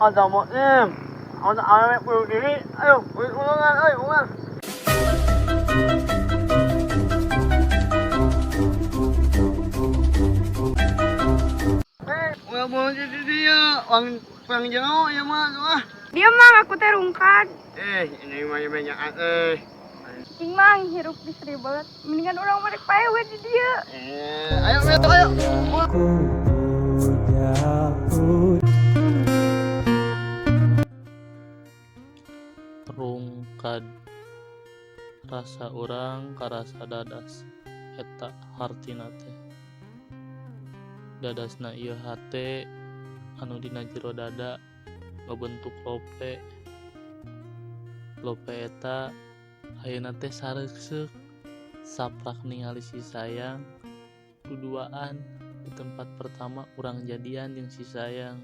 Ada musim. Ada awewe bunuh diri. Ayo, ulungan, ayo, ulungan. Eh, ulah bunuh diri dia. Orang perang jauh ya mah, ah. Dia mang aku teh rungkad. Eh, ini mah banyak eh. Cing mang hirup di seri banget. Mendingan orang merek pae we di dia. Eh, ayo, ayo, ayo. Rungkad rasa urang karasa dadas eta hartina teh dadasna ieu hate anu dina jero dada ngabentuk lope lope eta ayeuna teh sareukseuk saprak ningali si sayang duduaan di tempat pertama urang jadian jeung si sayang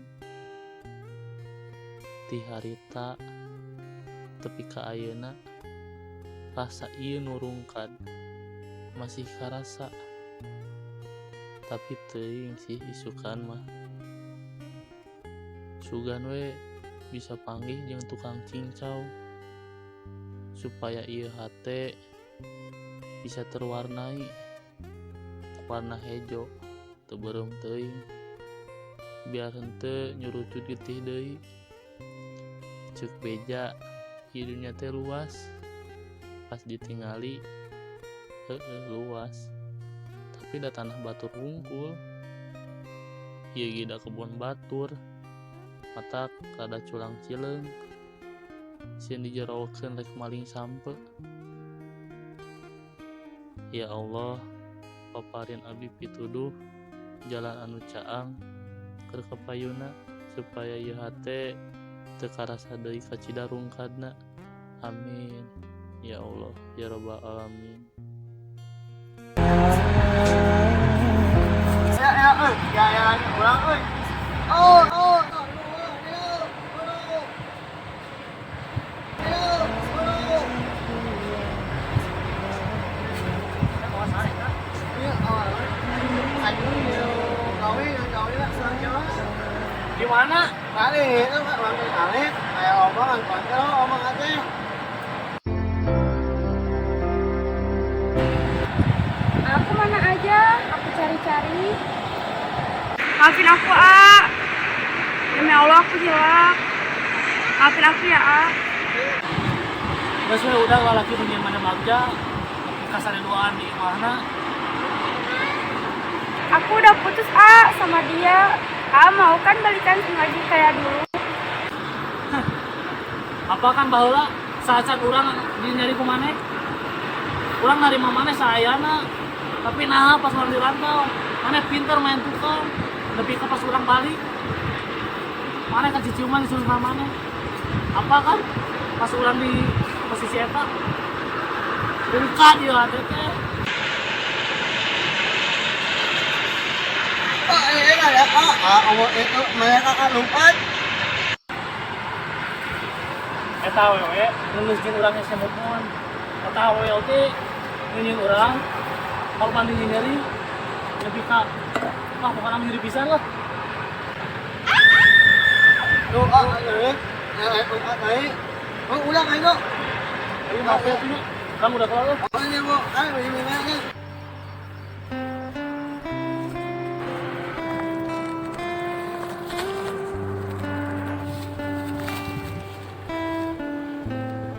ti harita tepi ka ayeuna rasa ieu nu rungkad masih karasa tapi teuing sih isukan mah sugan we bisa panggih jeung tukang cincau supaya ieu hate bisa terwarnai warna hejo teu beureum teuing biar henteu nyurucut getih deui ceuk beja ieu dunya teh luas pas ditingali heueuh luas tapi da tanah batur hungkul ieu ge da kebon batur matak rada culang cileung sieun dijerokeun rek maling sampe. Ya Allah, paparin abdi pituduh jalan anu caang keur kapayuna supaya ieu hate teu karasa deui kacida rungkadna. Amin. Ya Allah, ya Rabbal alamin. Ya, ya, eh, ya, ya, urang euy. Oh, oh. Di mana? Kali itu Pak, bang kali, kayak omongan kontrol, omong aja. Aku mana aja, aku cari-cari. Maafin aku, A. Demi Allah aku hilaf. Maafin aku ya, A. Geus we udah lalaki nu nyeun mana bagja, kasare duaan di imahna. Aku udah putus, A, sama dia. A mau kan balikan lagi kayak dulu. Hah. Apa kan baheula saat-saat urang nyari ku maneh? Urang narima maneh saayana. Tapi nah pas urang di rantau, maneh pinter main tukang. Lebih ke pas urang balik. Maneh kan ciciuman disuruh sama maneh. Apa kan pas urang di posisi eta? Rungkad ieu hate teh. Oh, eh, ya, ah, ah, itu mereka kan lompat. Eta awewe ngeungeuskeun urang hese move on. Eta awewe oge ngeunyeun urang kalau banding nyeri lebih ka ah pokokna nyeri pisan lah. Tuh, ah, eh, eh, eh, oh, ulang ayo. Ayo, maaf ya, kamu udah kelar. Oh, ini, Bu. Ayo, ini, ini.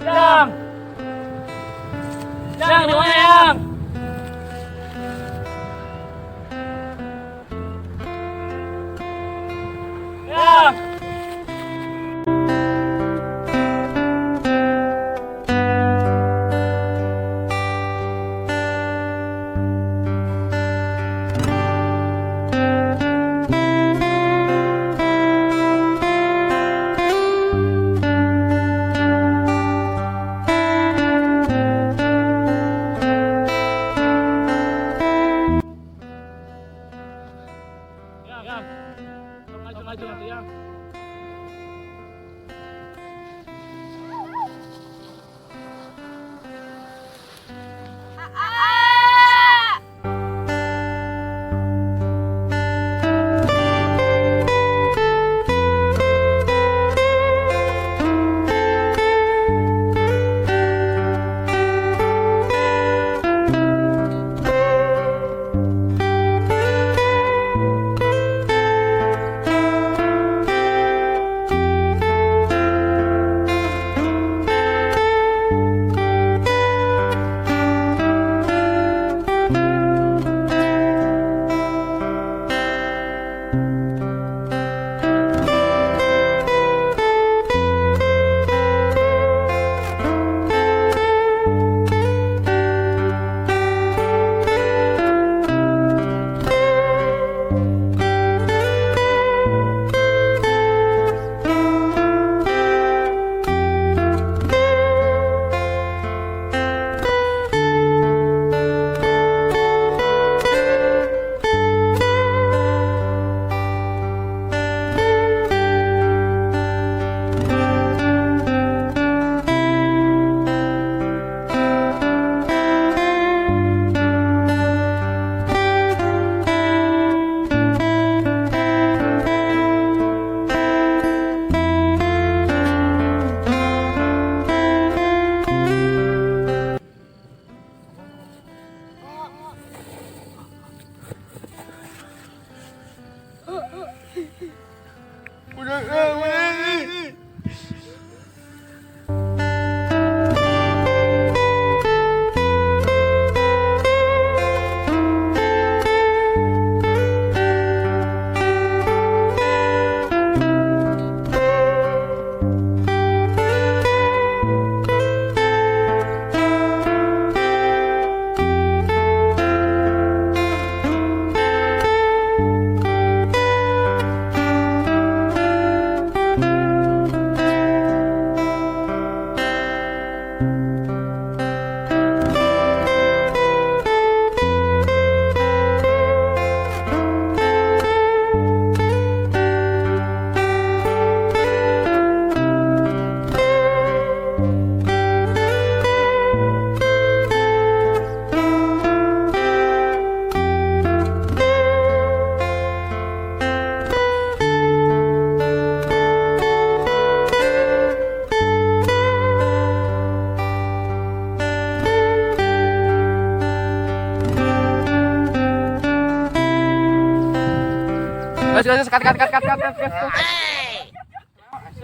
Yang, yang di mana yang? Yang. Gas, cut.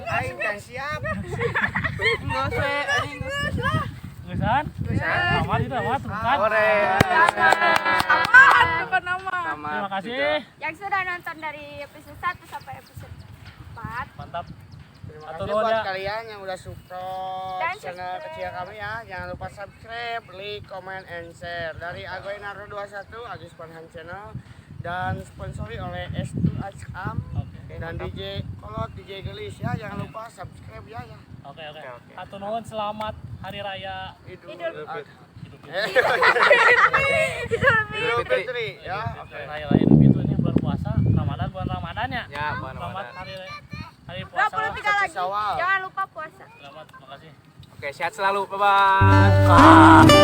Aing can siap. Geus we, anjing. Geusan? Amat itu amat, bukan? Ore. Amat bukan nama. Terima kasih. Yang sudah nonton dari episode 1 sampai episode 4. Mantap. Terima Atur kasih nuhun buat ya. kalian yang udah support Dan channel subscribe. kecil kami ya. Jangan lupa subscribe, like, comment, and share. Dari Agoy Naro 21, Agus Farhan Channel, dan sponsori oleh S2 Acam Oke. dan DJ Kolot, DJ Gelis ya. Jangan lupa subscribe ya ya. Oke. Atur nuhun, selamat Hari Raya Idul Idul Adha. Idul Fitri. Idul Fitri ya. Oke. Hari Raya Idul Fitri ini bulan puasa, Ramadan bulan Ramadan ya. Ya, bulan Selamat Ramadan. hari puasa. 23 lagi. Syawal. Jangan lupa puasa. Selamat, makasih. Oke, sehat selalu. Bye bye.